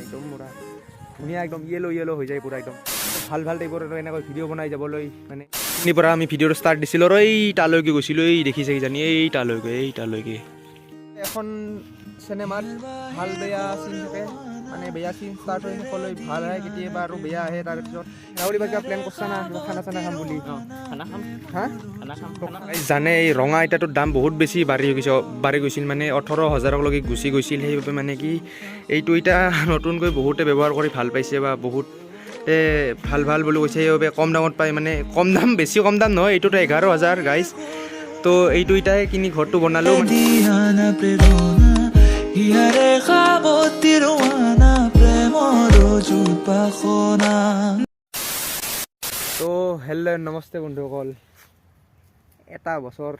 একদম পুৰা ধুনীয়া একদম য়েলো য়েলো হৈ যায় পুৰা একদম ভাল ভাল টাইপৰ আৰু এনেকৈ ভিডিঅ' বনাই যাবলৈ। মানে এইখিনিৰ পৰা আমি ভিডিঅ'টো ষ্টাৰ্ট দিছিলোঁ আৰু এই তালৈকে গৈছিলোঁ। এই দেখিছে কিজানি, এই তালৈকে, এই তালৈকে। এখন চিনেমাত ভাল বেয়া চিন থাকে, মানে বেয়া চিন ষ্টাৰ্ট হৈ শেষলৈ ভাল আহে কেতিয়াবা আৰু বেয়া আহে। তাৰপিছত ৰাহুল, এইবাৰ কিবা প্লেন কৰছা না, কিবা খানা চানা খাম বুলি? খানা খাম। হা? খানা খাম। এই জানে, এই ৰঙা ইটাটোৰ দাম বহুত বেছি বাঢ়ি গৈছে, বাঢ়ি গৈছিল, মানে 18 হাজাৰলৈকে গুচি গৈছিল। সেইবাবে মানে কি এইটো ইটা নতুনকৈ বহুতে ব্যৱহাৰ কৰি ভাল পাইছে বা বহুতে ভাল ভাল বুলি কৈছে। সেইবাবে কম দামত পায়, মানে কম দাম, বেছি কম দাম নহয়, এইটোতো 11 হাজাৰ গাইজ। তো এইটো ইটাই কিনি ঘৰটো বনালোঁ মানে। দিহানা প্ৰেৰণা হিয়াৰে সাৱটি ৰোৱানা প্ৰেমৰ অযুত বাসনা। তো হেল্ল', নমস্তে বন্ধুসকল। এটা বছৰ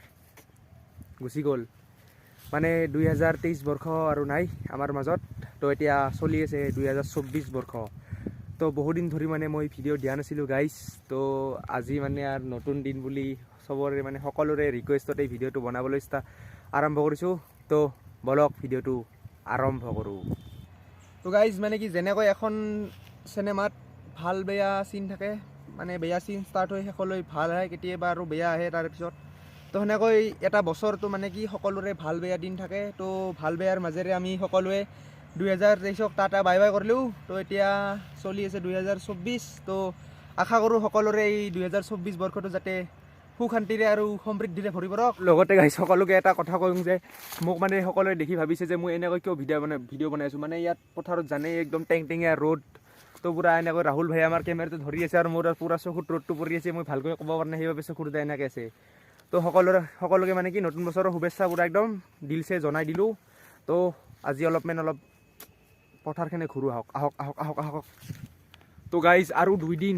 গুচি গ'ল, মানে 2023 বৰ্ষ আৰু নাই আমাৰ মাজত। তো এতিয়া চলি আছে 2024 বৰ্ষ। তো বহুদিন ধৰি মানে মই ভিডিঅ' দিয়া নাছিলোঁ গাইজ। তো আজি মানে আৰু নতুন দিন বুলি চবৰে মানে সকলোৰে ৰিকুৱেষ্টত এই ভিডিঅ'টো বনাবলৈ আৰম্ভ কৰিছোঁ। তো বলক, ভিডিঅ'টো আৰম্ভ কৰোঁ। তো গাইজ, মানে কি যেনেকৈ এখন চিনেমাত ভাল বেয়া চিন থাকে, মানে বেয়া চিন ষ্টাৰ্ট হৈ শেষলৈ ভাল আহে কেতিয়াবা আৰু বেয়া আহে। তাৰপিছত তো সেনেকৈ এটা বছৰটো মানে কি সকলোৰে ভাল বেয়া দিন থাকে। তো ভাল বেয়াৰ মাজেৰে আমি সকলোৱে 2023ক টাটা বাই বাই কৰিলোঁ। তো এতিয়া চলি আছে 2024। তো আশা কৰোঁ সকলোৰে এই 2024 বৰ্ষটো যাতে সুখ শান্তিৰে আৰু সমৃদ্ধিৰে ভৰি পৰক। লগতে গাইজ, সকলোকে এটা কথা কওঁ যে মোক মানে সকলোৱে দেখি ভাবিছে যে মই এনেকৈ কিয় ভিডিঅ' মানে ভিডিঅ' বনাই আছোঁ। মানে ইয়াত পথাৰত জানেই, একদম টেংটেঙীয়া ৰ'দ। তো পূৰা এনেকৈ ৰাহুল ভাই আমাৰ কেমেৰাটো ধৰি আছে আৰু মোৰ পূৰা চকুত ৰ'দটো পৰি আছে। মই ভালকৈ ক'ব পৰা নাই, সেইবাবে চকুত এনেকৈ আছে। তো সকলোকে মানে কি নতুন বছৰৰ শুভেচ্ছা পূৰা একদম দিলছে জনাই দিলোঁ। তো আজি অলপমান অলপ পথাৰখিনি ঘূৰোঁ, আহক আহক আহক আহক আহক। তো গাইজ, আৰু দুইদিন,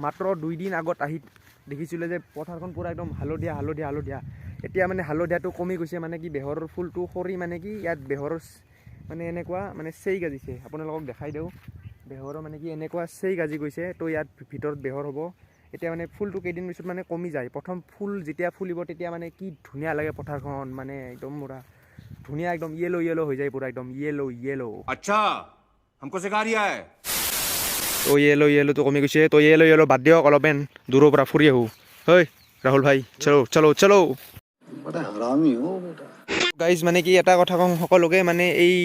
মাত্ৰ দুইদিন আগত আহি দেখিছিলোঁ যে পথাৰখন পূৰা একদম হালধীয়া হালধীয়া হালধীয়া। এতিয়া মানে হালধীয়াটো কমি গৈছে, মানে কি বেহৰৰ ফুলটো সৰি মানে কি ইয়াত বেহৰৰ মানে এনেকুৱা মানে চেই গাজিছে। আপোনালোকক দেখাই দিওঁ। বেহৰৰ মানে কি এনেকুৱা চেই গাজি গৈছে। তো ইয়াত ভিতৰত বেহৰ হ'ব। এতিয়া মানে ফুলটো কেইদিন পিছত মানে কমি যায়। প্ৰথম ফুল যেতিয়া ফুলিব, তেতিয়া মানে কি ধুনীয়া লাগে পথাৰখন, মানে একদম পূৰা ধুনীয়া একদম য়েলো য়েলো হৈ যায়, পূৰা একদম য়েলো য়েলো। अच्छा, हमको सिखा रिया है। তো য়েলো য়েলোটো কমি গৈছে। তো য়েলো য়েলো বাদ দিয়ক, অলপমান দূৰৰ পৰা ফুৰি আহোঁ। হয় ৰাহুল ভাই, চলো চলো চলো। बड़ा हरामी हो बेटा। গাইজ, মানে কি এটা কথা কওঁ সকলোকে, মানে এই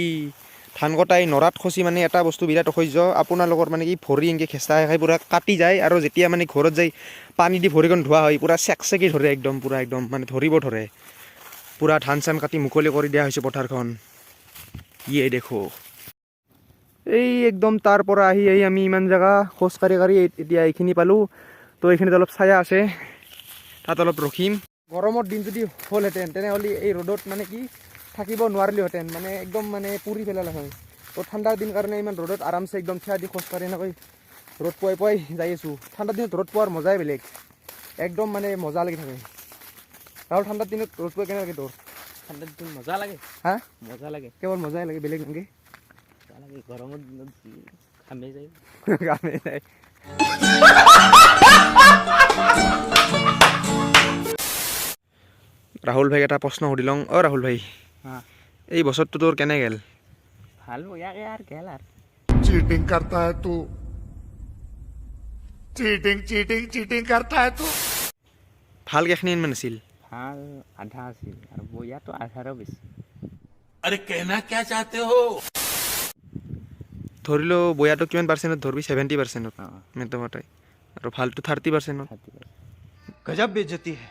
ধান কটা এই নৰাত খচি মানে এটা বস্তু বিৰাট অসহ্য আপোনালোকৰ, মানে কি ভৰি এনেকৈ ঘেঁচা খাই পূৰা কাটি যায়। আৰু যেতিয়া মানে ঘৰত যাই পানী দি ভৰিখন ধোৱা হয়, পূৰা চেকচেকি ধৰে একদম, পূৰা একদম মানে ধৰিব ধৰে। পূৰা ধান চান কাটি মুকলি কৰি দিয়া হৈছে পথাৰখন। ইয়ে দেখো, এই একদম তাৰ পৰা আহি আহি আমি ইমান জেগা খোজ কাঢ়ি কাঢ়ি এতিয়া এইখিনি পালোঁ। তো এইখিনিত অলপ ছায়া আছে, তাত অলপ ৰখিম। গৰমৰ দিন যদি হ'লহেঁতেন, তেনেহ'লে এই ৰ'দত মানে কি থাকিব নোৱাৰিলোহেঁতেন, মানে একদম মানে পুৰি পেলালে হয়। তো ঠাণ্ডাৰ দিন কাৰণে ইমান ৰ'দত আৰামছে একদম থিয় দি খোজকাঢ়ি এনেকৈ ৰ'দ পুৱাই পুৱাই যাই আছোঁ। ঠাণ্ডাৰ দিনত ৰ'দ পোৱাৰ মজাই বেলেগ, একদম মানে মজা লাগি থাকে। আৰু ঠাণ্ডাৰ দিনত ৰ'দ পোৱা কেনে লাগে তোৰ? ঠাণ্ডাৰ দিনত মজা লাগে। হা? মজা লাগে। কেৱল মজাই লাগে, বেলেগ নালাগে? মজা লাগে। গৰমৰ দিনত যি ঘামে যায়। ঘামে যায়। ৰাহুল ভাইক এটা প্ৰশ্ন সুধি লওঁ। অ' ৰাহুল ভাই, হা? এই বছৰটো তোৰ কেনে গ'ল? ভাল বঢ়িয়াকে আৰু গেল আৰু। चीटिंग करता है तू, चीटिंग चीटिंग चीटिंग करता है तू। ভাল কেইখিনিমান আছিল? ভাল আধা আছিল আৰু বঢ়িয়াটো আধাৰো বেছি। अरे, कहना क्या चाहते हो? ধৰি লওঁ বয়াটো কিমান পাৰ্চেণ্টত ধৰবি? 70%ত? অঁ। মোটামুটি। আৰু ভালটো 30%ত? 30%। गजब बेइज्जती है।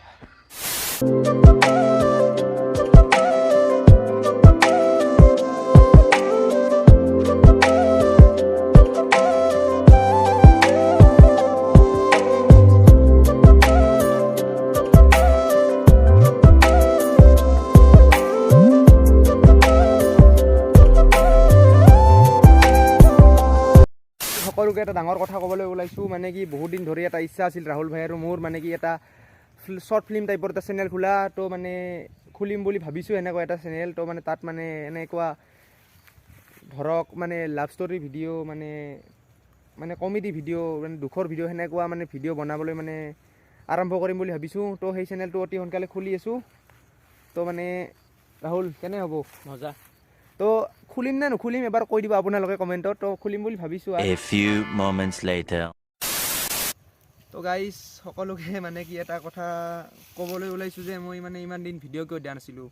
সকলোকে এটা ডাঙৰ কথা ক'বলৈ ওলাইছোঁ। মানে কি বহুত দিন ধৰি এটা ইচ্ছা আছিল ৰাহুল ভাই আৰু মোৰ, মানে কি এটা শ্বৰ্ট ফিল্ম টাইপৰ এটা চেনেল খোলা। তো মানে খুলিম বুলি ভাবিছোঁ এনেকুৱা এটা চেনেল। তো মানে তাত মানে এনেকুৱা ধৰক মানে লাভ ষ্টৰী ভিডিঅ', মানে মানে কমেডি ভিডিঅ', মানে দুখৰ ভিডিঅ', সেনেকুৱা মানে ভিডিঅ' বনাবলৈ মানে আৰম্ভ কৰিম বুলি ভাবিছোঁ। তো সেই চেনেলটো অতি সোনকালে খুলি আছোঁ। তো মানে ৰাহুল, কেনে হ'ব? মজা। তো খুলিম নে নুখুলিম এবাৰ কৈ দিব আপোনালোকে কমেণ্টত। তো খুলিম বুলি ভাবিছোঁ আৰু। A few moments later. তো গাইজ, সকলোকে মানে কি এটা কথা ক'বলৈ ওলাইছোঁ যে মই মানে ইমান দিন ভিডিঅ' কিয় দিয়া নাছিলোঁ।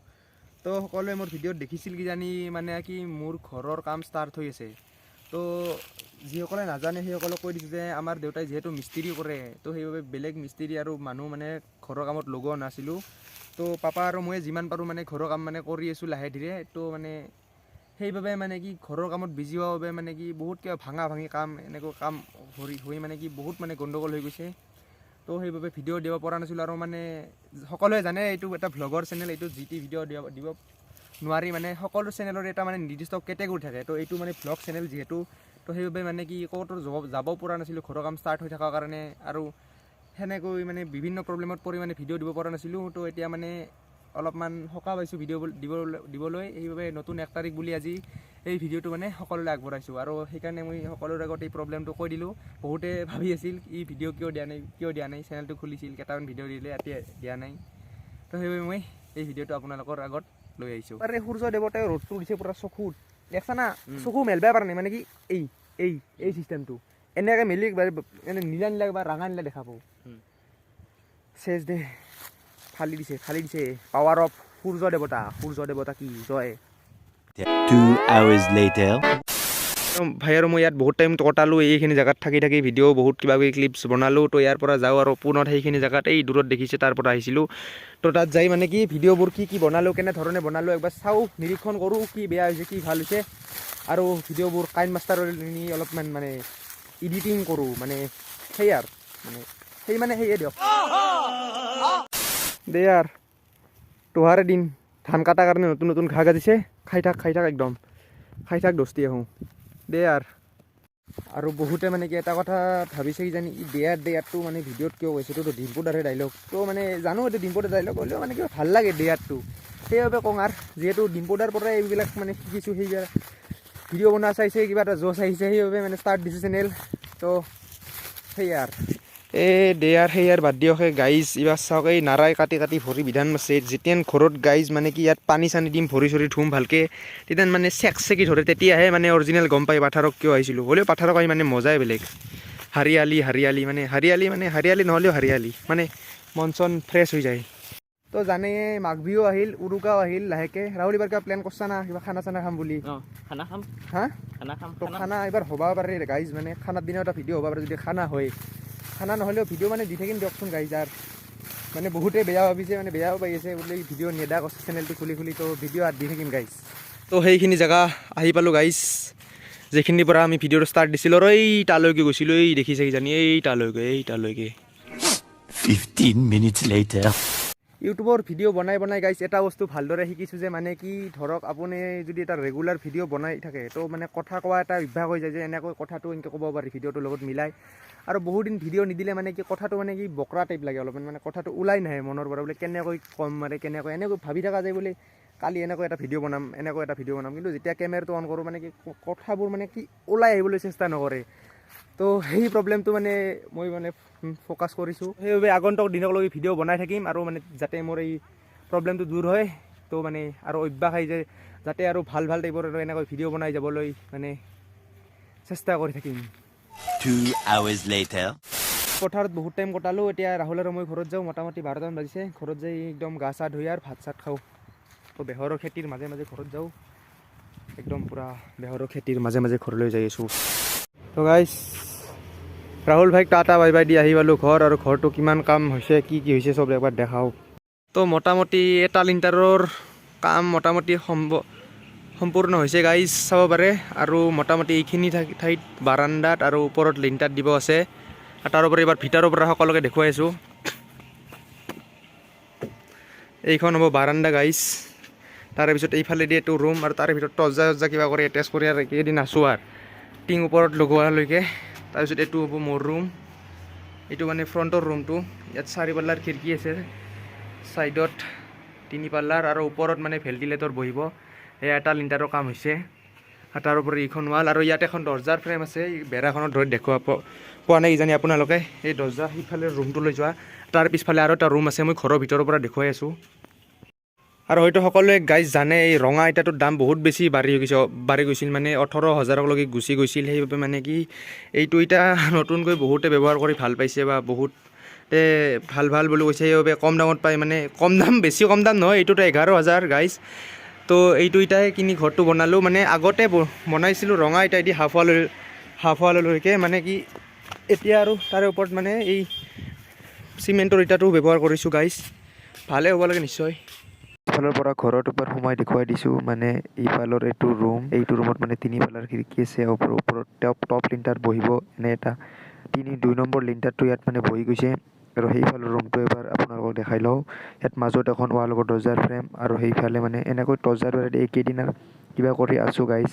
তো সকলোৱে মোৰ ভিডিঅ'ত দেখিছিল কিজানি, মানে কি মোৰ ঘৰৰ কাম ষ্টাৰ্ট হৈ আছে। তো যিসকলে নাজানে সেইসকলক কৈ দিছোঁ যে আমাৰ দেউতাই যিহেতু মিস্ত্ৰী কৰে, তো সেইবাবে বেলেগ মিস্ত্ৰী আৰু মানুহ মানে ঘৰৰ কামত লগোৱা নাছিলোঁ। তো পাপা আৰু মই যিমান পাৰোঁ মানে ঘৰৰ কাম মানে কৰি আছোঁ লাহে ধীৰে। তো মানে সেইবাবে মানে কি ঘৰৰ কামত বিজি হোৱাৰ বাবে মানে কি বহুত কিবা ভাঙা ভাঙি কাম এনেকুৱা কাম হৈ মানে কি বহুত মানে গণ্ডগোল হৈ গৈছে। তো সেইবাবে ভিডিঅ' দিব পৰা নাছিলোঁ। আৰু মানে সকলোৱে জানে এইটো এটা ভ্লগৰ চেনেল, এইটো যি টি ভিডিঅ' দিব নোৱাৰি। মানে সকলো চেনেলৰ এটা মানে নিৰ্দিষ্ট কেটেগৰী থাকে। তো এইটো মানে ভ্লগ চেনেল যিহেতু, তো সেইবাবে মানে কি ক'তো যাব পৰা নাছিলোঁ ঘৰৰ কাম ষ্টাৰ্ট হৈ থকাৰ কাৰণে। আৰু সেনেকৈ মানে বিভিন্ন প্ৰব্লেমত পৰি মানে ভিডিঅ' দিব পৰা নাছিলোঁ। তো এতিয়া মানে অলপমান সকাহ পাইছোঁ ভিডিঅ' দিবলৈ। সেইবাবে নতুন 1 তাৰিখ বুলি আজি এই ভিডিঅ'টো মানে সকলোলৈ আগবঢ়াইছোঁ। আৰু সেইকাৰণে মই সকলোৰে আগত এই প্ৰব্লেমটো কৈ দিলোঁ। বহুতে ভাবি আছিল ই ভিডিঅ' কিয় দিয়া নাই, কিয় দিয়া নাই, চেনেলটো খুলিছিল, কেইটামান ভিডিঅ' দিলে, এতিয়া দিয়া নাই। তো সেইবাবে মই এই ভিডিঅ'টো আপোনালোকৰ আগত লৈ আহিছোঁ। আৰে, সূৰ্য দেৱতাই ৰ'দটো দিছে পূৰা চকুত, দেখছা না? চকু মেলবাই পৰা নাই। মানে কি এই এই এই চিষ্টেমটো এনেকৈ মেলি এনে নীলা নীলা বা ৰাঙা নীলা দেখা পাওঁ। চেচ দে, ফালি দিছে, ফালি দিছে। পাৱাৰ অফ সূৰ্য দেৱতা, সূৰ্য দেৱতা কি জয়! 2 hours later. ভাই আৰু মই ইয়াত বহুত টাইম কটালোঁ। এইখিনি জেগাত থাকি থাকি ভিডিঅ' বহুত কিবা কিবি ক্লিপছ বনালোঁ। তো ইয়াৰ পৰা যাওঁ আৰু পুনৰ সেইখিনি জেগাত, এই দূৰত দেখিছে, তাৰ পৰা আহিছিলোঁ। তো তাত যাই মানে কি ভিডিঅ'বোৰ কি কি বনালোঁ, কেনেধৰণে বনালোঁ একবাৰ চাওঁ, নিৰীক্ষণ কৰোঁ, কি বেয়া হৈছে, কি ভাল হৈছে। আৰু ভিডিঅ'বোৰ কাইন মাষ্টাৰৰ নি অলপমান মানে এডিটিং কৰোঁ। মানে সেই আৰু মানে সেই মানে সেয়ে দিয়ক দে আৰু তোহাৰে দিন, ধান কটাৰ কাৰণে নতুন নতুন ঘাঁহ গাজিছে। খাই থাক, খাই থাক, একদম খাই থাক। দোস্তি আহোঁ দে আৰু। আৰু বহুতে মানে কি এটা কথা ভাবিছে কিজানি, ই দেয়াৰ দেয়াৰটো মানে ভিডিঅ'ত কিয় কৈছে, এইটোতো ডিম্পু দাৰে ডাইলগ। তো মানে জানো এইটো ডিম্পু দাৰ ডাইলগ, হ'লেও মানে কিবা ভাল লাগে দেয়াৰটো, সেইবাবে কওঁ। আৰু যিহেতু ডিম্পু দাৰ পৰাই এইবিলাক মানে শিকিছোঁ, সেইবিলাক ভিডিঅ' বনোৱা চাইছে, কিবা এটা জোচ আহিছে, সেইবাবে মানে ষ্টাৰ্ট দিছোঁ চেনেল। তো সেয়াই আৰু এই দেয়াৰ সেয়াৰ বাদ দিয়ক। সেই গাইজ, এইবাৰ চাওক, এই নাৰাই কাটি কাটি ভৰি বিধান মাৰছে। যেতিয়া ঘৰত গাইজ মানে কি ইয়াত পানী চানী দিম, ভৰি চৰি ধুম ভালকৈ, তেতিয়া মানে চেক চেকি ধৰে, তেতিয়াহে মানে অৰিজিনেল গম পাই পাথাৰক কিয় আহিছিলোঁ। হ'লেও পাথাৰক আহি মানে মজাই বেলেগ। হাৰিয়ালি হাৰিয়ালি মানে হাৰিয়ালি মানে হাৰিয়ালি নহ'লেও হাৰিয়ালি, মানে মন চন ফ্ৰেছ হৈ যায়। তো জানে, মাঘ বিহু আহিল, উৰুকাও আহিল লাহেকৈ। ৰাহুল, এইবাৰ কিবা প্লেন কৰছা না, কিবা খানা চানা খাম বুলি? অঁ, খানা খাম। হা? খানা খাম। তো খানা এইবাৰ হ'ব পাৰে গাইজ, মানে খানাৰ দিনাও এটা ভিডিঅ' হ'ব পাৰে যদি খানা হয়। খানা নহ'লেও ভিডিঅ' মানে দি থাকিম দিয়কচোন গাইজ। আৰু মানে বহুতে বেয়া ভাবিছে, মানে বেয়াও পাই আছে বোলে ভিডিঅ' নেদা কৈছে চেনেলটো খুলি খুলি। তো ভিডিঅ' দি থাকিম গাইজ। তো সেইখিনি জেগা আহি পালোঁ গাইজ, যিখিনিৰ পৰা আমি ভিডিঅ'টো ষ্টাৰ্ট দিছিলোঁ। আৰু এই তালৈকে গৈছিলোঁ, এই দেখিছে কিজানি, এই তালৈকে, এই তালৈকে। 15 minutes later. ইউটিউবৰ ভিডিঅ' বনাই বনাই গাইজ এটা বস্তু ভালদৰে শিকিছোঁ যে মানে কি ধৰক আপুনি যদি এটা ৰেগুলাৰ ভিডিঅ' বনাই থাকে, তো মানে কথা কোৱা এটা অভ্যাস হৈ যায় যে এনেকৈ কথাটো এনেকৈ ক'ব পাৰি ভিডিঅ'টোৰ লগত মিলাই। আৰু বহুদিন ভিডিঅ' নিদিলে মানে কি কথাটো মানে কি বকৰা টাইপ লাগে অলপমান, মানে কথাটো ওলাই নাহে মনৰ পৰা, বোলে কেনেকৈ ক'ম, মানে কেনেকৈ এনেকৈ ভাবি থকা যায় বোলে কালি এনেকৈ এটা ভিডিঅ' বনাম, এনেকৈ এটা ভিডিঅ' বনাম। কিন্তু যেতিয়া কেমেৰাটো অন কৰোঁ, মানে কি কথাবোৰ মানে কি ওলাই আহিবলৈ চেষ্টা নকৰে। তো সেই প্ৰব্লেমটো মানে মই মানে ফ'কাছ কৰিছোঁ। সেইবাবে আগন্তুক দিনকলৈকে ভিডিঅ' বনাই থাকিম আৰু মানে যাতে মোৰ এই প্ৰব্লেমটো দূৰ হয়। তো মানে আৰু অভ্যাস আহি যায় যাতে, আৰু ভাল ভাল টাইপৰ আৰু এনেকৈ ভিডিঅ' বনাই যাবলৈ মানে চেষ্টা কৰি থাকিম। 2 hours later. পথাৰত বহুত টাইম কটালোঁ। এতিয়া ৰাহুল আৰু মই ঘৰত যাওঁ। মোটামুটি 12টামান বাজিছে। ঘৰত যাই একদম গা চা ধুই আৰু ভাত চাত খাওঁ। তো বেহৰৰ খেতিৰ মাজে মাজে ঘৰত যাওঁ। একদম পূৰা বেহৰৰ খেতিৰ মাজে মাজে ঘৰলৈ যাই আছোঁ। তো guys, Rahul Vaiko tata bye bye the আহি পালোঁ ঘৰ। আৰু ঘৰটো কিমান কাম হৈছে, কি কি হৈছে চব একবাৰ দেখাওঁ। তো মোটামুটি এটা লিণ্টাৰৰ কাম মোটামুটি সম্পূৰ্ণ হৈছে গাইজ, চাব পাৰে। আৰু মোটামুটি এইখিনি ঠাইত বাৰাণ্ডাত আৰু ওপৰত লিণ্টাৰ দিব আছে। আৰু তাৰোপৰি এইবাৰ ভিতৰৰ পৰা সকলোকে দেখুৱাই আছোঁ। এইখন হ'ব বাৰাণ্ডা গাইজ। তাৰে পিছত এইফালেদি এইটো ৰুম আৰু তাৰে ভিতৰত তৰ্জা চৰ্জা কিবা কৰি এটেচ কৰি আৰু কেইদিন আছোঁ আৰু টিং ওপৰত লগোৱালৈকে। তাৰপিছত এইটো হ'ব মোৰ ৰুম। এইটো মানে ফ্ৰণ্টৰ ৰুমটো। ইয়াত চাৰি পাল্লাৰ খিৰিকী আছে, ছাইডত তিনি পাল্লাৰ আৰু ওপৰত মানে ভেণ্টিলেটৰ বহিব। এয়া এটা লিণ্টাৰৰ কাম হৈছে। আৰু তাৰোপৰি এইখন ৱাল আৰু ইয়াত এখন দৰ্জাৰ ফ্ৰেম আছে। এই বেৰাখনত ধৰি দেখুওৱা পোৱা নাই কিজানি আপোনালোকে। এই দৰ্জা সিফালে ৰুমটোলৈ যোৱা। তাৰ পিছফালে আৰু এটা ৰুম আছে। মই ঘৰৰ ভিতৰৰ পৰা দেখুৱাই আছোঁ। আৰু হয়তো সকলোৱে গাইজ জানে, এই ৰঙা ইটাটোৰ দাম বহুত বেছি বাঢ়ি গৈছে, বাঢ়ি গৈছিল, মানে 18 হাজাৰলৈকে গুচি গৈছিল। সেইবাবে মানে কি এইটো ইটা নতুনকৈ বহুতে ব্যৱহাৰ কৰি ভাল পাইছে বা বহুতে ভাল ভাল বুলি কৈছে। সেইবাবে কম দামত পায়, মানে কম দাম, বেছি কম দাম নহয়, এইটোতো 11 হাজাৰ গাইজ। তো এইটো ইটাই কিনি ঘৰটো বনালোঁ। মানে আগতে বনাইছিলোঁ ৰঙা ইটাই দি হাফ ৱাল, হাফ ৱাললৈকে। মানে কি এতিয়া আৰু তাৰে ওপৰত মানে এই চিমেণ্টৰ ইটাটো ব্যৱহাৰ কৰিছোঁ গাইজ। ভালে হ'ব লাগে নিশ্চয়। ইফালৰ পৰা ঘৰত ওপৰত সোমাই দেখুৱাই দিছোঁ। মানে ইফালৰ এইটো ৰুম, এইটো ৰুমত মানে তিনিফালৰ খিৰিকী আছে। ওপৰত টপ টপ লিণ্টাৰ বহিব। এনে এটা তিনি দুই নম্বৰ লিণ্টাৰটো ইয়াত মানে বহি গৈছে। আৰু সেইফালৰ ৰুমটো এবাৰ আপোনালোকক দেখাই লওঁ। ইয়াত মাজত এখন ৱালৰ দৰ্জাৰ ফ্ৰেম আৰু সেইফালে মানে এনেকৈ দৰ্জাৰ বেৰেদি এইকেইদিন আৰু কিবা কৰি আছোঁ গাইজ।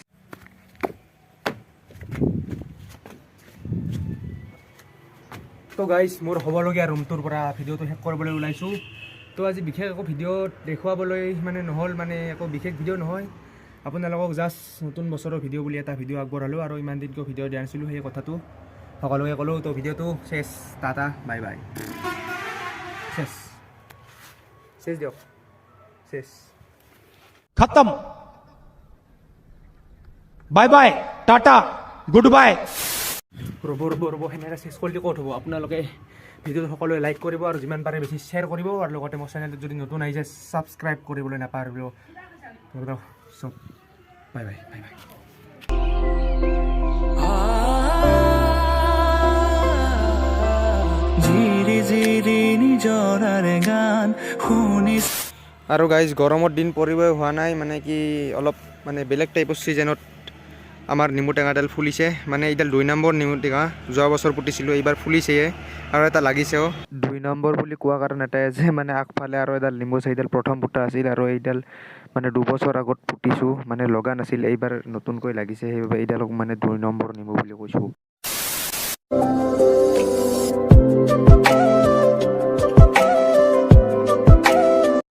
তো গাইজ, মোৰ হ'বলগীয়া ৰুমটোৰ পৰা ভিডিঅ'টো শেষ কৰিবলৈ ওলাইছোঁ। তো আজি বিশেষ একো ভিডিঅ' দেখুৱাবলৈ মানে নহ'ল, মানে একো বিশেষ ভিডিঅ' নহয়। আপোনালোকক জাষ্ট নতুন বছৰৰ ভিডিঅ' বুলি এটা ভিডিঅ' আগবঢ়ালোঁ আৰু ইমান দিন কিয় ভিডিঅ' দিয়া নাছিলোঁ, সেই কথাটো সকলোকে ক'লোঁ। তো ভিডিঅ'টো শেষ। Tata, bye bye. শেষ, শেষ দিয়ক, শেষ। खत्म। Bye bye, tata, good bye. ৰ'ব, ৰ'ব, ৰ'ব, সেনেকৈ শেষ কৰিলে ক'ত হ'ব? আপোনালোকে ভিডিঅ'টো সকলোৱে লাইক কৰিব আৰু যিমান পাৰে বেছি শ্বেয়াৰ কৰিব আৰু লগতে মোৰ চেনেলটোত যদি নতুন আহিছে, ছাবস্ক্ৰাইব কৰিবলৈ নাপাহৰিব। চব bye bye, bye bye. Jiri Jiri নিজৰাৰে গান শুনি আৰু গাইজ, গৰমৰ দিন পৰিবই হোৱা নাই, মানে কি অলপ মানে বেলেগ টাইপৰ ছিজনত আমাৰ নেমু টেঙাডাল ফুলিছে। মানে এইডাল 2 নম্বৰ নেমু টেঙা। যোৱা বছৰ পুতিছিলোঁ, এইবাৰ ফুলিছেয়ে আৰু এটা লাগিছেও। 2 নম্বৰ বুলি কোৱা কাৰণ এটাই আছে, মানে আগফালে আৰু এডাল নিম্বু আছে, সেইডাল প্ৰথম পোতা আছিল আৰু এইডাল মানে 2 বছৰ আগত পুতিছোঁ, মানে লগা নাছিল, এইবাৰ নতুনকৈ লাগিছে। সেইবাবে এইডালক মানে 2 নম্বৰ নেমু বুলি কৈছোঁ।